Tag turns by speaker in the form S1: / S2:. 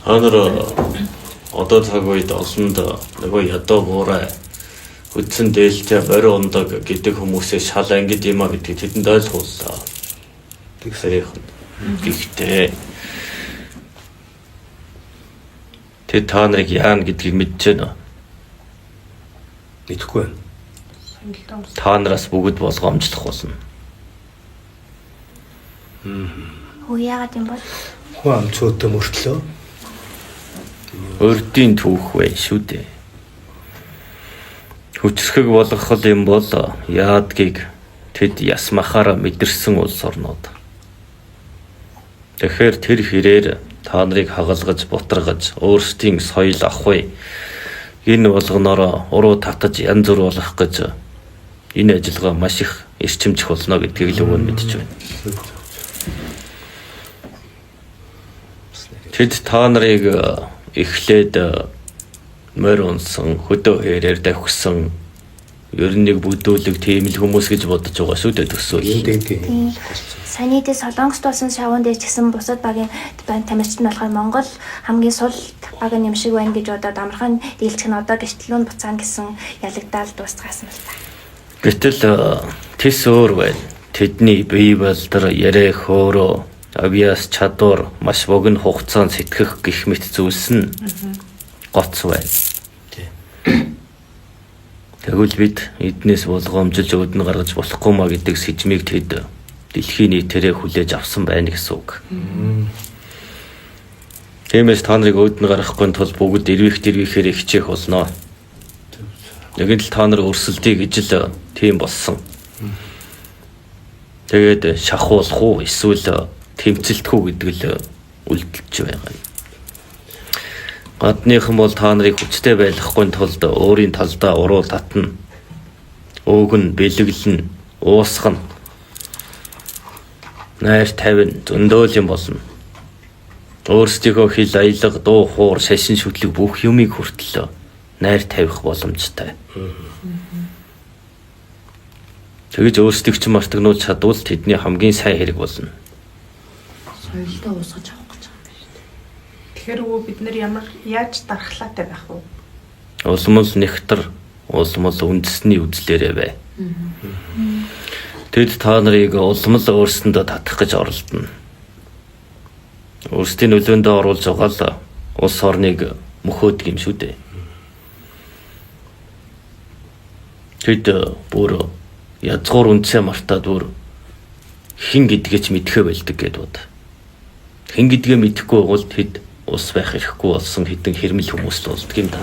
S1: Та нар одоо цаг үед олонд нөгөө ядуу буурай хөдсөн дээлтэй морь ундаг гэдэг хүмүүсээ шал ангид юм а гэдгийг тэдэнд ойлгууллаа. Тэгсэрийнхэн. Гэхдээ тэд та нарыг яана гэдгийг мэдэж байна уу?
S2: Мэдэхгүй байна.
S3: Соёлтой улс.
S1: Та нараас бүгд болгоомжлох болно.
S4: Хөө яагаад юм бол?
S2: Хүн ам цөөтэй мөртлөө
S1: Урдын түүх вэ шүү дээ. Хүчрхэг болгох юм бол яадгийг тэд ясмахаараа мэдэрсэн улс орнууд. Тэгэхээр тэр хэрээр та нарыг хагалгаж, бутаргаж, өөрсдийн соёл авахгүй энэ болгоноороо уруу татаж янз бүр болгох гэж энэ ажиллагаа маш их эрчимжих болно гэдгийг л өвөө нь мэдэж байна. Тэд та нарыг эхлээд морь унсан, хөдөө хэрээр давхисан ер нь нэг бүдүүлэг тийм л хүмүүс гэж бодож байгаа шүү дээ төсөөл.
S2: энэ дэнгийн
S4: Тийм. Саяны дээр Солонгост болсон шавуун дээр ч гэсэн бусад багийн тамирчин нь болохоор Монгол хамгийн сул баг юм шиг байна гэж бодоод амархан дийлчих нь одоо гэрчлүүн буцаана гэсэн ялагдаал дуусгаасан л та.
S1: Гэтэл тэс өөр байна. Тэдний бие балдар, яриа хөөрөө, авиас чадвар, маш богино хугацаанд сэтгэх гэх мэт зүйлс нь гоц байна.
S2: Тийм.
S1: Тэгвэл бид эднээс болгоомжилж үүдэн гаргаж болохгүй маа гэдэг сэжмийг тэд дэлхийн нийтээрээ хүлээж авсан байна гэсэн үг. Тиймээс та нарыг үүдэн гаргахгүй тул бүгд эрвих дэрвихээр хичээх болно. Нэгэн л та нар өрсөлдөе гэж л тийм болсон. Тэгээд шахуулах уу эсвэл тэмцэлдэх үү гэдэг л үлдэлж байгаа юм. Гадныхан бол та нарыг хүчтэй байлгахгүй тулд өөрийн талдаа уруу татна. Өөг нь бэлэглэн, уусгана. Найр тавина, зөндөөл юм болно. Өөрсдийнхөө хил аялга, дуу хуур, шашин шүтлэг бүх юмыг хүртэл найр тавих боломжтой. Тэгэж өөрсдийг ч мартагнуулж чадвал тэдний хамгийн сайн хэрэг болно.
S3: Соёлтой уусгаж авах гэж байгаа юм байна шүү дээ. Тэгэхээр өвөө бид нар ямар яаж дархлаатай байх вэ?
S1: Улам л нэгтэр, улам л үндэсний үзлээрээ бай. Тэд та нарыг улам л өөрсөндөө татах гэж оролдоно. Өөрсдийн нөлөөндөө оруулж байгаа л улс орныг мөхөөдөг юм шүү дээ. Тэд бүр язгуур үндсээ мартаад бүр хэн гэдгээ ч мэдэхээ болдог гэд бод. Хэн гэдгээ мэдэхгүй бол тэд улс байх эрхгүй болсон хэдэн хэрмэл хүмүүс л болдог юм да.